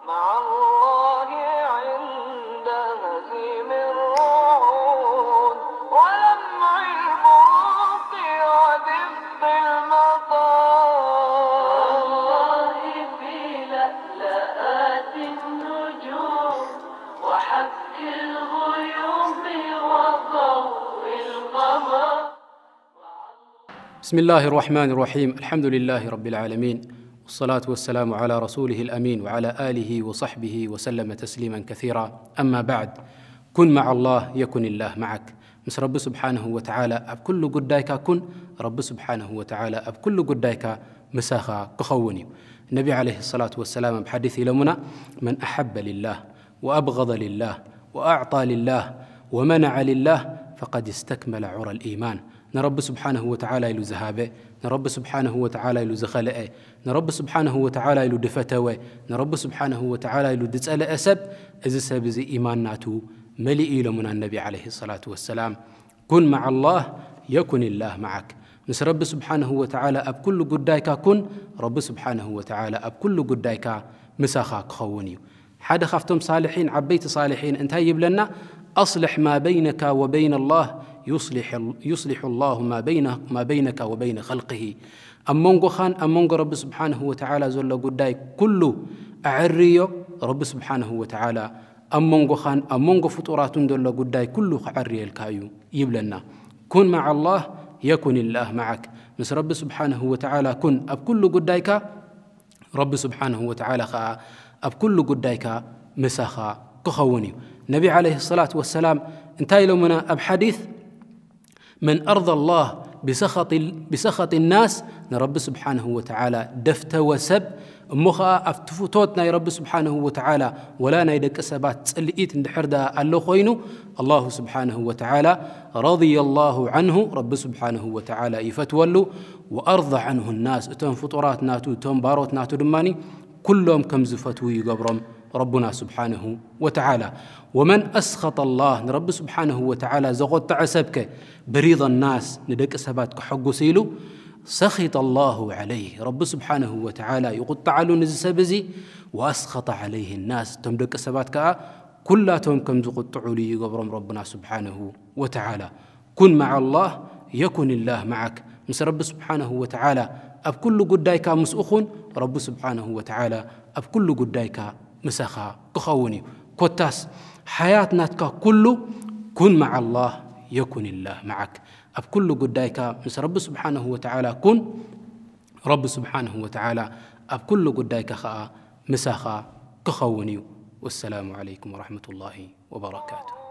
مع الله عند هزيم الرعود ولمع البروق ودفء المطر. مع الله في لألآت النجوم وحك الغيوم وضوء القمر. بسم الله الرحمن الرحيم. الحمد لله رب العالمين. والصلاة والسلام على رسوله الأمين وعلى آله وصحبه وسلم تسليما كثيرا. أما بعد. كن مع الله يكن الله معك. ምስ ረቢ ስብሓንሁ ወተዓላ ኣብ ኩሉ ጉዳይካ ኩን፣ ረቢ ስብሓንሁ ወተዓላ ኣብ ኩሉ ጉዳይካ ምሳኻ ክኸውን እዩ። ነቢ ዓለይሂ ሰላቱ ወሰላም ኣብ ሓዲስ ኢሎምና፣ መን ኣሐበ ሊላህ ወኣብገደ ሊላህ ወኣዕጣ ሊላህ ወመነዐ ሊላህ ፈቀድ እስተክመለ ዑረ ልኢማን። ንረቢ ስብሓንሁ ወተዓላ ኢሉ ዝሃበ፣ ንረቢ ስብሓንሁ ወተዓላ ኢሉ ዝኸልአ፣ ንረቢ ስብሓንሁ ወተዓላ ኢሉ ድፈተወ፣ ንረቢ ስብሓንሁ ወተዓላ ኢሉ ድጸለአ ሰብ፣ እዚ ሰብ እዚ ኢማን ናቱ መሊኡ ኢሎምና ነቢ ዓለይሂ ሰላቱ ወሰላም። ኩን መዓ ላህ የኩን ላህ መዓክ። ምስ ረቢ ስብሓንሁ ወተዓላ ኣብ ኩሉ ጉዳይካ ኩን፣ ረቢ ስብሓንሁ ወተዓላ ኣብ ኩሉ ጉዳይካ ምሳኻ ክኸውን እዩ። ሓደ ካብቶም ሳልሒን፣ ዓበይቲ ሳልሒን እንታይ ይብለና? ኣስልሕ ማ በይነካ ወበይነ ላህ ዩስሊሑ ላሁ ማ በይነ-፣ ማ በይነካ ወበይነ ኸልቅሂ። ኣብ መንጎኻን ኣብ መንጎ ረቢ ስብሓንሁ ወተዓላ ዘሎ ጉዳይ ኩሉ ኣዐርዮ፣ ረቢ ስብሓንሁ ወተዓላ ኣብ መንጎኻን ኣብ መንጎ ፍጡራቱን ዘሎ ጉዳይ ኩሉ ክዐርየልካ እዩ ይብለና። ኩን መዓ ላህ የኩን ላህ መዓክ። ምስ ረቢ ስብሓንሁ ወተዓላ ኩን ኣብ ኩሉ ጉዳይካ፣ ረቢ ስብሓንሁ ወተዓላ ኸዓ ኣብ ኩሉ ጉዳይካ ምሳኻ ክኸውን እዩ። ነቢ ዓለይሂ ሰላቱ ወሰላም እንታይ ኢሎምና ኣብ ሓዲስ? መን ኣርዳ ላህ ብሰኸጢ ናስ፣ ንረቢ ስብሓንሁ ወተዓላ ደፍተወ ሰብ፣ እሞ ኸዓ ኣብቲ ፍቶት ናይ ረቢ ስብሓንሁ ወተዓላ ወላ ናይ ደቂ ሰባት ጽልኢት እንድሕር ደኣ ኣሎ ኾይኑ፣ ኣላሁ ስብሓንሁ ወተዓላ ረድየ ላሁ ዓንሁ፣ ረቢ ስብሓንሁ ወተዓላ ይፈትወሉ፣ ወኣርዳ ዓንሁ ናስ፣ እቶም ፍጡራት ናቱ፣ እቶም ባሮት ናቱ ድማ ኩሎም ከም ዝፈትዉ ይገብሮም ረቡና ስብሓንሁ ወተዓላ። ወመን ኣስኸጠ ላህ፣ ንረቢ ስብሓንሁ ወተዓላ ዘቖጠዐ ሰብከ ብሪዳ ናስ ንደቂ ሰባት ከሐጉስ ኢሉ፣ ሰኺጠ ላሁ ዓለይህ፣ ረቢ ስብሓንሁ ወተዓላ ይቑጠዓሉ ንዚ ሰብ እዚ። ወኣስኸጠ ዓለይህ ናስ፣ እቶም ደቂ ሰባት ከኣ ኩላቶም ከም ዝቑጥዑሉ ይገብሮም ረቡና ስብሓንሁ ወተዓላ። ኩን መዓ ላህ የኩን ላህ መዓክ። ምስ ረቢ ስብሓንሁ ወተዓላ ኣብ ኩሉ ጉዳይካ ምስኡ ኩን፣ ረቢ ስብሓንሁ ወተዓላ ኣብ ኩሉ ጉዳይካ ምሳኻ ክኸውን እዩ። ኮታስ ሓያት ናትካ ኩሉ ኩን መዓ ላህ የኩን ላህ መዓክ። ኣብ ኩሉ ጉዳይካ ምስ ረቢ ስብሓንሁ ወተዓላ ኩን፣ ረቢ ስብሓንሁ ወተዓላ ኣብ ኩሉ ጉዳይካ ኸዓ ምሳኻ ክኸውን እዩ። ወሰላሙ ዓለይኩም ወረሕመቱላሂ ወበረካቱ።